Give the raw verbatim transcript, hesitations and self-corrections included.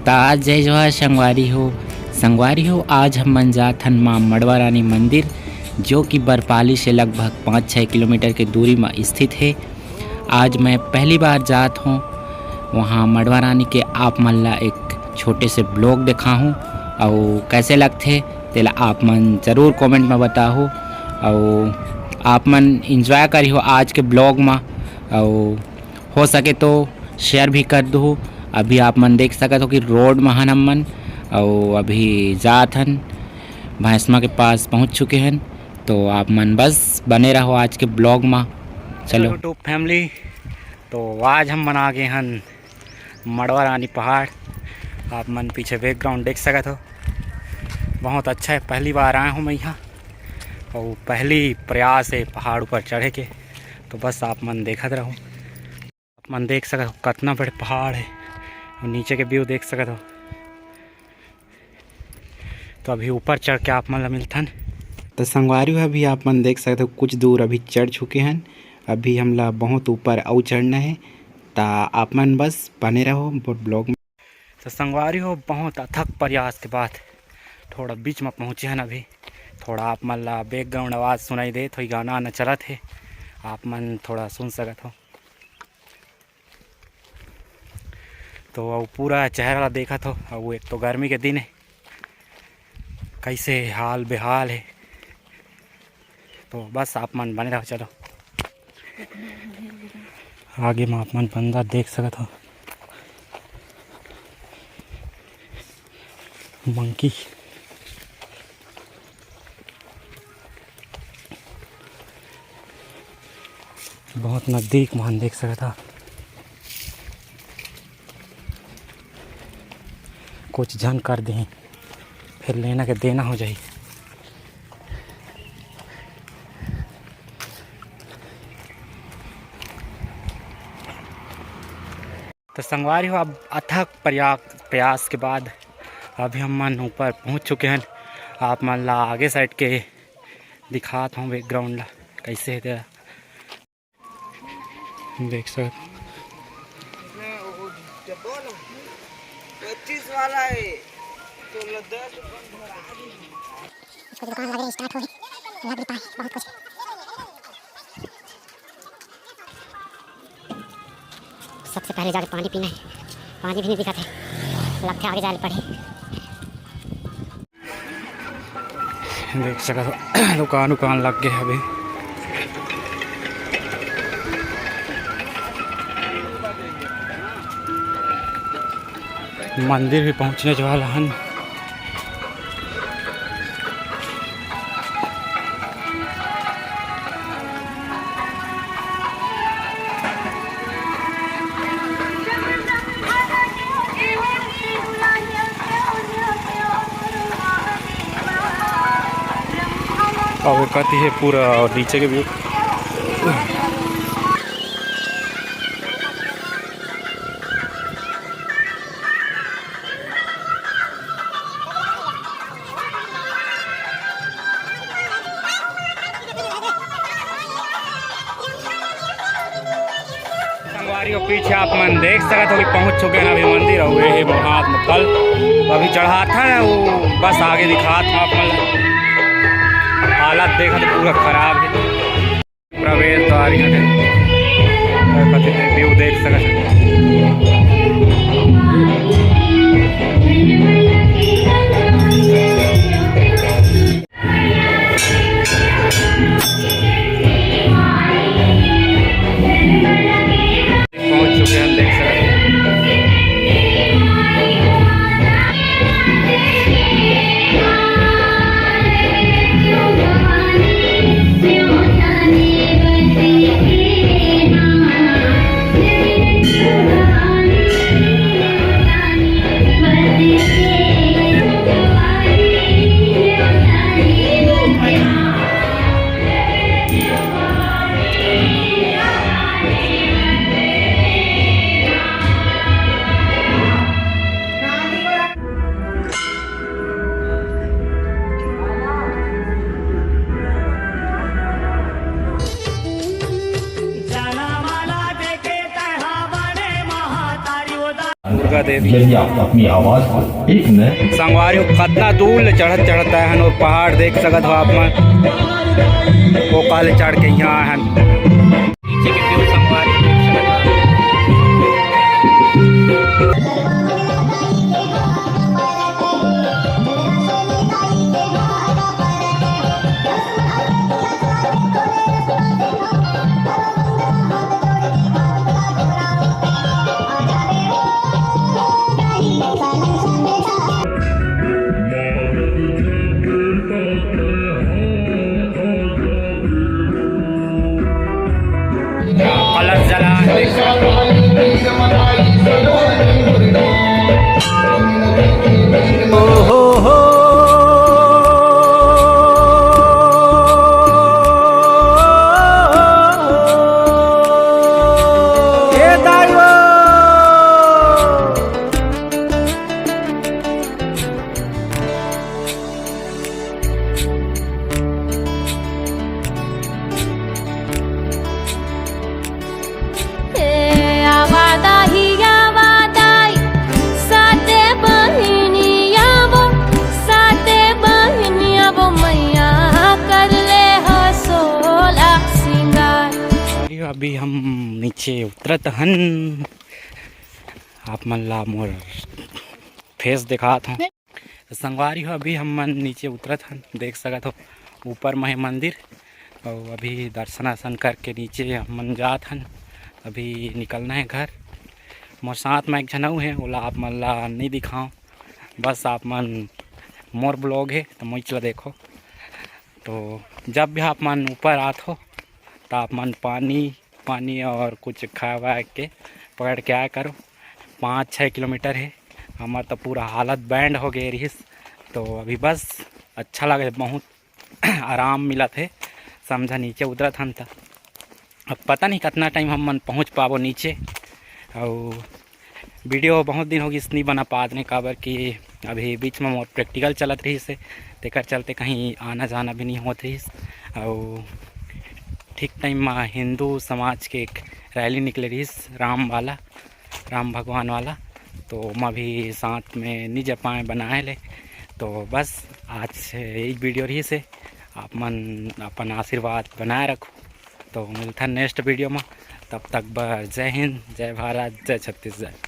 त आज जय जोहार संगवारी हो। संगवारी हो, आज हमन जात हन माँ मड़वा रानी मंदिर, जो कि बरपाली से लगभग पाँच छः किलोमीटर के दूरी म स्थित हे। आज मैं पहली बार जात हों वहाँ मड़वा रानी के। आप मन ला एक छोटे से ब्लॉग देखाहूँ, अउ कैसे लगथे तेला आप मन जरूर कमेंट में बताहू, अउ आप मन एंजॉय करिहो आज के ब्लॉग म, अउ हो सके तो शेयर भी कर दू। अभी आप मन देख सकत हो कि रोड म हन हमन, अउ अभी जात हन, भैंसमा के पास पहुँच चुके हन। तो आप मन बस बने रहो आज के ब्लॉग म। चलो। YouTube फैमिली, तो आज हम मन आ गे हन मड़वा रानी पहाड़। आप मन पीछे बैकग्राउंड देख सकत हो, बहुत अच्छा है। पहली बार आया हूँ मैं यहाँ, और पहली प्रयास है पहाड़ ऊपर चढ़े के। तो बस आप मन देखत रहो। आप मन देख सकत हो कतना बड़े पहाड़ है, और नीचे के व्यू देख सकत हो। तो अभी ऊपर चढ़ के आप मन ला मिलथन। तो संगवारी हो, अभी आप मन देख सकत हो कुछ दूर अभी चढ़ चुके हन। अभी हमला बहुत ऊपर अउ चढ़ना है, त आप मन बस बने रहो ब्लॉग में। तो संगवारी हो, बहुत अथक प्रयास के बाद थोड़ा बीच में पहुँचे हन अभी। थोड़ा आप मन ला बैकग्राउंड आवाज़ सुनाई देत होही, गाना आना चलत हे, आप मन थोड़ा सुन सकत हो। तो अउ पूरा चेहरा ला देखत हो, अउ एक तो गर्मी के दिन है, कैसे हाल बेहाल है। तो बस आप मन बने रहो। चलो, आगे में आप मन बंदर देख सकत हो, मंकी। बहुत नजदीक में देख सकत हा। कुछ झन कर देही, फिर लेना के देना हो जाही। तो संगवारी हो, अब अथक प्रया-, प्रयास के बाद अभी हम मन ऊपर पहुंच चुके हैं। आप मन ला आगे साइड के दिखात हूँ बैकग्राउंड ला, कैसे है तेरा। देख सकत। पच्चीस वाला है, तो दस। इसको दुकान लग रही स्टार्ट हो गई, लग रही पाए बहुत कुछ। सबसे पहले जाके पानी पीना है, पानी भी नहीं दिखाते, लगता है आगे जाए पड़े। देख सकत हो, दुकान उकान लग गए अभी। मंदिर भी पहुंचने वाला हन। अब कति है पूरा और नीचे के व्यू। संगवारी हो, पीछे आप मन देख सकत हो कि पहुंच चुके हैं अभी मंदिर, और ये है महात्मा फल। तो अभी चढ़ात है वो, बस आगे दिखात हूँ आप मन। हालत देखा तो पूरा खराब है। प्रवेश द्वार यहाँ के, और कथी के व्यू देख सकत हो। पहुंच चुके हैं, देख सकते हैं। देवी। यदि आप अपनी आवाज को एक नए संगवारी हो, कतना दूर ले चढ़त चढ़त आए हन, वो पहाड़ देख सकत हो आप मन, वो काले चढ़ के यहाँ आए हन। नीचे के view संगवारी देख सकत हो। कलश जला। ओहो हो। ए दाई हो। ए आवा दाई, आवा दाई, साते बहिनी आवो, साते बहिनी आवो, मैया कर ले हो सोला सिंगार। अरे अभी हम नीचे उतरत हन, आप मन ला मोर face दिखात हूँ। तो संगवारी हो, अभी हम मन नीचे उतरत हन, देख सकत हो ऊपर में हे मंदिर। और अभी दर्शन अर्शन करके नीचे हम मन जात हन, अभी निकलना है घर। मोर साथ में एक झन अउ हे, ओला आप मन ला नहीं दिखाओ, बस आप मन मोर vlog है तो मोइच ला देखो। तो जब भी आप मन ऊपर आत हो तो आप मन पानी पानी और कुछ खाए वाए के पकड़ के आया करो। पाँच छः किलोमीटर है, हमार तो पूरा हालत बैंड हो गए रहिस। तो अभी बस अच्छा लगे, बहुत आराम मिलत है, समझा। नीचे उतरत हन त अब पता नहीं कितना टाइम हम मन पहुँच पाबो नीचे। और वीडियो बहुत दिन हो गइस नहीं बना पात ने, काबर कि अभी बीच में मोर प्रैक्टिकल चलत रहिस हे, तेकर चलते कहीं आना जाना भी नहीं होत रहिस। और ठीक टाइम में हिंदू समाज के एक रैली निकले रहिस राम वाला, राम भगवान वाला, तो मैं भी साथ में नहीं जा पाए बनाए ले। तो बस आज से यही वीडियो रहिस हे, आप मन अपन आशीर्वाद बनाए रखो। तो मिलथन नेक्स्ट वीडियो में, तब तक बर जय हिंद, जय भारत, जय छत्तीसगढ़।